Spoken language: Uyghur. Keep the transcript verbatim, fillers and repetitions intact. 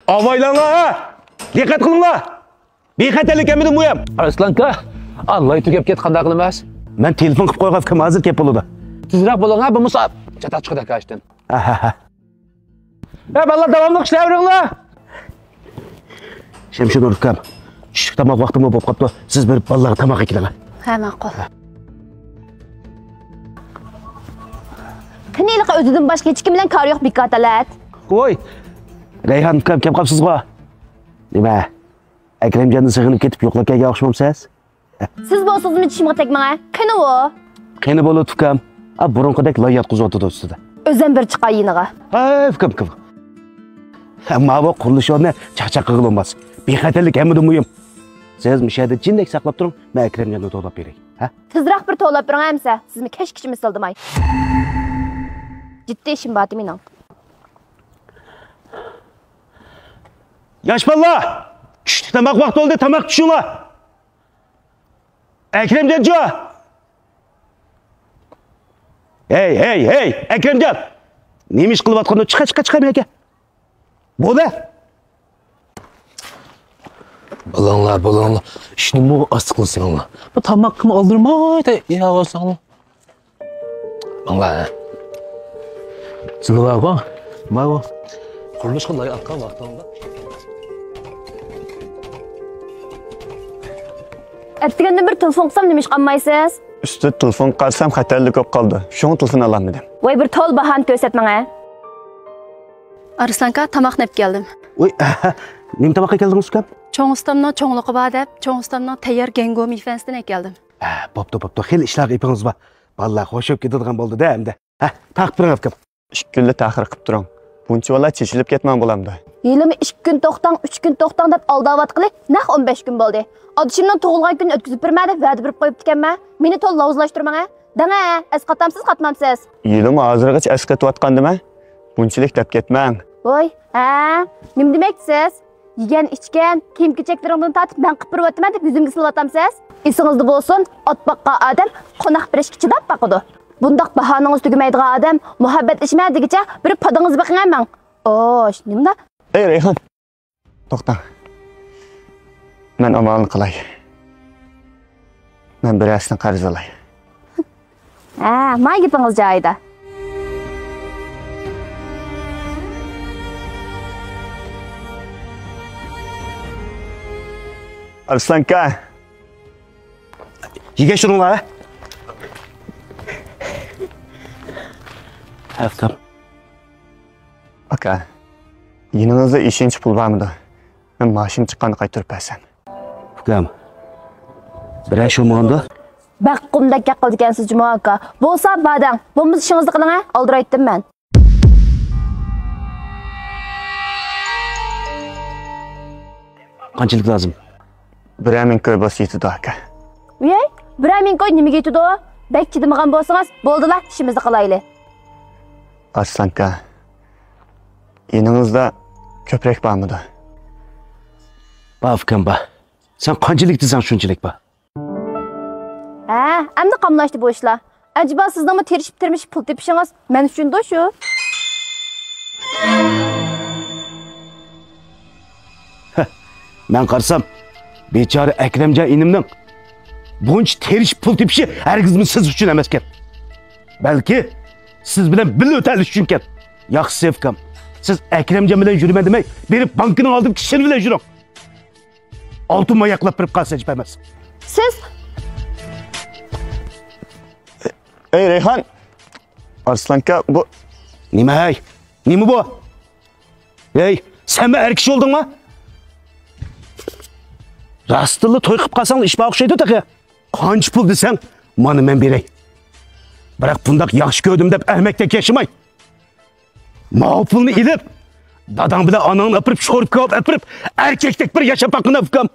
ئاۋايلاڭلار، ھە! دىققەت قىلىڭلار! بىخەتەرلىك ھەممىدىن مۇھىم! ئارسلانكا، ئاللاي تۈگەپ كەت، قانداق قىلىمىز؟ مەن تېلېفون قىلىپ قويغان ئۇكام، ھازىر كەپ بولىدۇ. تېزرەك بولۇڭ ھە، بولمىسا چاتاق چىقىدۇ ئاشتىن. ھە، ھە، ھە. ھە، بالىلار، داۋاملىق ئىشلەۋېرىڭلار. شەمشىنۇر ئۇكام، چۈشلۈك تاماق ۋاقتىمۇ بولۇپ قاپتۇ. سىز بېرىپ بالىلارغا تاماق ئەكىلىڭلار. ھە، ماقۇل. قېنى ھېلىقى ئۆزىدىن باشقا ھېچكىم بىلەن كارى يوق بىكار تالەت. ۋوي، رەيھان ئۇكام كەپ قاپسىزغۇ؟ نېمە، ئەكرەمجاننى سېغىنىپ كېتىپ يوقلاپ كەلگەن ئوخشىمامسىز؟ سىز بولسىڭىزمۇ چىشىمغا تەگمەڭ ھە. قېنى ئۇ؟ قېنى بولىدۇ ئۇكام. ئا، بۇرۇنقىدەك لاي ياتقۇزۇۋاتىدۇ ئۈستىدە. ئۆزۈم بىر چىقاي يېنىغا. ھەي، ئۇكام، ئۇكام. ھە، ماۋۇ قۇرۇلۇش ئورنى چاقچاق قىلغىلى بولماس. بىخەتەرلىك ھەممىدىن مۇھىم. سىز مۇشۇ يەردە جىندەك ساقلاپ تۇرۇڭ، مەن ئەكرەمجاننى توۋلاپ بېرەي. ھە؟ تېزرەك بىر توۋلاپ بېرىڭ ئەمىسە، سىزمۇ كەچكىچە مىسىلدىماي. جىددىي ئىشىم بار مېنىڭ. ياش بالىلار! چۈشلۈك تاماق ۋاقتى بولدى، تاماق چۈشۈڭلار! ئەكرەمجانچۇ! ھەي، ھەي، ھەي، ئەكرەمجان! نېمە ئىش قىلىۋاتقىنىڭ؟ چىقە، چىقە، چىقە مەكە! بولدى! بولۇڭلار، بولۇڭلار. ئىشنىمۇ ئاستا قىلسىڭلار. بۇ تاماققىمۇ ئالدىرىماي يەۋالساڭلار. ماڭلا. سىلى بارغۇ؟ بارغۇ؟ قۇرۇلۇشقا لاي ئاتقان ۋاقتىڭدا. ئەتىگەندىن بېرى تېلېفون قىلسام، نېمە ئىشقا ئالمايسىز؟ ئۈستىدە تېلېفون قارىسام، خەتەرلىك بولۇپ قالدى. شۇڭا تېلېفون ئالالمىدىم. ۋاي، بىر تولا باھانە كۆرسەتمەڭ ھە. ئارسلانكا، تاماقنى ئەپ كەلدىم. ۋاي، نېمە تاماققا كەلدىڭىز ئۇكام؟ چوڭ ئۇستامنىڭ چوڭلۇقى بار دەپ، چوڭ ئۇستامنىڭ تەييار گەڭگو مېيفەنسىدىن ئەكەلدىم. ھە، بوپتۇ، بوپتۇ. خېلى ئىشلارغا ئېپىڭىز بار. بالىلار خوش بولۇپ كېتىدىغان بولدى-دە ئەمدى. ھە، تارتىپ بېرىڭ ئۇكام. ئىككى كۈنلا تەخىر قىپ تۇرۇڭ. بۇنچە بالا چېچىلىپ كەتمەڭ بولامدۇ؟ ھېلىمۇ ئىككى كۈن توختاڭ، ئۈچ كۈن توختاڭ دەپ ئالداۋاتقىلى نەق ئون بەش كۈن بولدى. ئادىشىمنىڭ تۇغۇلغان كۈنىنى ئۆتكۈزۈپ بېرىمەن دەپ ۋەدە بېرىپ قويۇپتىكەنمەن. مېنى تولا لاۋزىلاشتۇرماڭ ھە. دەڭە، ئەسقاتامسىز، قاتمامسىز؟ ھېلىمۇ ھازىرغىچە ئەسقېتىۋاتقاندىمەن. بۇنچىلىك دەپ كەتمەڭ. ۋوي، ھە؟ نېمە دېمەكچىسىز؟ يېگەن، ئىچكەن، كىيىم-كېچەكلىرىڭدىن تارتىپ مەن قىپ بېرىۋاتىمەن دەپ يۈزۈمگە سېلىۋاتامسىز؟ ئېسىڭىزدە بولسۇن، ئات باققان ئادەم قوناق بېرىشكە چىداپ باقىدۇ. بۇنداق باھانىڭىز تۈگىمەيدىغان ئادەم مۇھەببەتلىشىمەن دېگۈچە بىر پادىڭىزنى بېقىڭە مەن. ئوش، نېمىلا؟ ئەي رەيھان، توختاڭ. مەن ئامالنى قىلاي. مەن بىرەرسىنى قەرز ئالاي. ھە، مانا گېپىڭىز جايىدا. ئارسلانكا. يېگەن شۇنىڭلار. ھە، ئۇكام. ئاكا، يېنىڭىزدا ئېشىنچا پۇل بارمىدۇ؟ مەن مائاشىم چىققاندا قايتۇرۇپ بەرسەم. ئۇكام، بىرەر ئىش بولمىغاندۇ؟ بەك قۇمدەك گەپ قىلىدىكەنسىز جۇمۇ ئاكا. بولسا بار دەڭ. بولمىسا ئىشىڭىزنى قىلىڭ ھە، ئالدىرايتتىم مەن. قانچىلىك لازىم؟ بىرەر مىڭ كوي بولسا يېتىدۇ ئاكا. ۋىي، بىرەر مىڭ كوي نېمىگە يېتىدۇ؟ بەك چىدىمىغان بولسىڭىز، بولدىلا، ئىشىمىزنى قىلايلى. ئارسلانكا، يېنىڭىزدا كۆپرەك بارمىدۇ؟ بار ئۇكام، بار. سەن قانچىلىك دېسەڭ شۇنچىلىك بار. ھە، ئەمدى قاملاشتى بۇ ئىشلار. ئەجەبا سىزنىڭمۇ تىرىشىپ-تىرمىشىپ پۇل تېپىشىڭىز مەن ئۈچۈندۇ شۇ؟ ھە، مەن قارىسام، بىچارە ئەكرەمجان ئىنىمنىڭ بۇنچە تىرىشىپ پۇل تېپىشى ھەرگىزمۇ سىز ئۈچۈن ئەمەسكەن. بەلكى سىز بىلەن بىللە ئۆتەلىشى ئۈچۈنكەن. ياخشىسى ئۇكام، سىز ئەكرەمجان بىلەن يۈرىمەن دېمەي، بېرىپ بانكىنىڭ ئالدىدىكى شىر بىلەن يۈرۈڭ. ئالتۇن ماياقلاپ بېرىپ قالسا ئەجەب ئەمەس. سىز؟ ئەي رەيھان! ئارسلانكا، بۇ. نېمە ھەي؟ نېمە بۇ؟ ھەي، سەنمۇ ئەر كىشى بولدۇڭما؟ راستتىنلا توي قىلىپ قالساڭلا ئىش بار ئوخشايدۇ تېخى. قانچە پۇل دېسەڭ، مانا مەن بېرەي. بىراق بۇنداق ياخشى كۆردۈم دەپ ئەرمەكتەك ياشىماي. ماۋۇ پۇلنى ئېلىپ، داداڭ بىلەن ئاناڭنى ئاپىرىپ، شورپا كاۋاپ ئاپىرىپ، ئەركەكتەك بىر ياشاپ باققىنا، ئۇكام.